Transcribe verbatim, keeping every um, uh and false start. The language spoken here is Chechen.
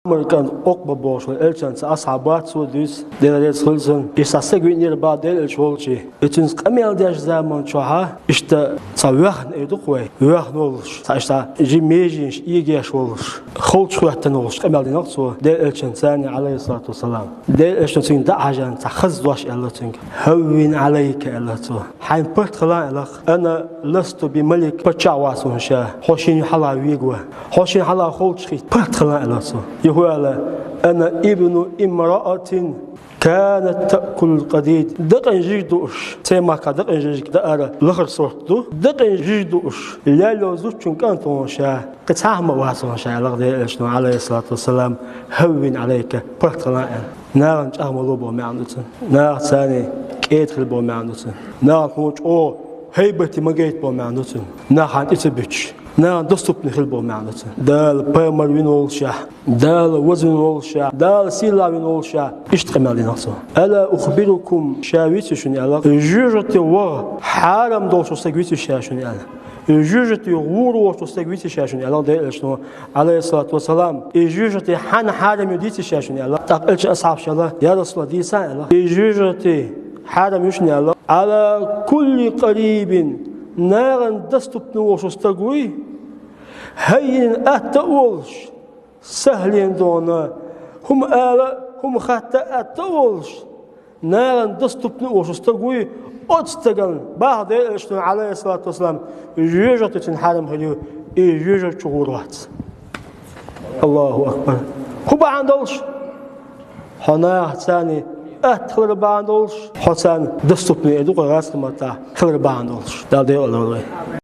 Амр кӀант Ӏукъба бохуш вара Элчанца асхьаб вац, цо дуьйцу, Дела реза хуьлда цунна. Иштта стаг виънера бах Делан Элча волчу. И цуьнца къамел деш заман чохьа, иштта цхьа воьхна эр ду-кх вай, воьхна волуш, цхьа иштта жима меженаш эгош волуш, холчу хӀоьттина волуш къамел динарг цо Делан Элчанца, Ӏалайхиссалату вассалам. Делан Элчано цуьнга дӀа а хьажийна, цхьа хаза дош аьлла цуьнга. «Хьаввин Ӏалайка», аьлла цо. «Хьайна паргӀат хилахь», аьлла. «Ана ласту би малик», паччахь вац хьуна ша, хьо шена хьалха вега ван. Хьо шена хьалха холчу хӀитта, паргӀат хилахь, аьлла цо. Юха аьлла: «Ана ибну имраатин канат таъкулул къадид». Декъина жижиг дууш, церан махкахь декъина жижиг даара лахара сорт ду. Декъина жижиг дууш, лелла йолу зудчун кӀант ву хьуна ша, кхин цхьа а хӀума вац хьуна ша, аьлла Делан Элчано, Ӏалайхиссалату вассалам. «Хьаввин Ӏалайка», паргӀат хилахь, аьлла. Нахана чӀагӀ ма ло боху маьӀна ду цуьнан. Нахаца царна кӀеда хила боху маьӀна ду цуьнан. Нахана хьуна чӀогӀа хӀайбате ма гайта боху маьӀна ду цуьнан. Нах хьайна тӀе ца буьтуш, нахана доступный хила боху маьӀна ду цуьнан. Дала пайхамар вина волуш а, Дала вазвина волуш а, Дала сийлахь вина волуш а, иштта къамел динарг цо. «Ала ухбирукум», ша вицвий шуна, аьлла, жоьжахате ваха хьарам долуш волу стаг вицвий ша шуна, аьлла. Жоьжахате гӀур волуш волу стаг вицвий ша шуна, аьлла Делан Элчано, Ӏалайхиссалату вассалам. И жоьжахати хьанна хьарам ю дийций ша шуна, аьлла. ТӀаккха Элчано асхьабашка аьлла: «Я Расулаллах, дийца», аьлла. И жоьжахати хьарам ю шуна, аьлла, «Ӏала кулли къарибин», нахана доступный волуш волу стаг вуй, хӀаййинин, атта а волуш, сахьлин, дона, хӀума ала, хӀума хатта а атта а волуш, нахана доступный а волуш стаг вуй, оцу стагана, боху Делан Элчано, Ӏалайхиссалату вассалам, жоьжахати цуьнан хьарам хир ю, и жоьжахати чу гӀур вац. Аллаху акбар! ХӀун бахьана долуш? Хьо нахаца царна атта хилар бахьана долуш, хьо царна доступный, эр ду-кх вай гӀазкхийн маттахь, хилар бахьана долуш. Дала декъала дойла вай.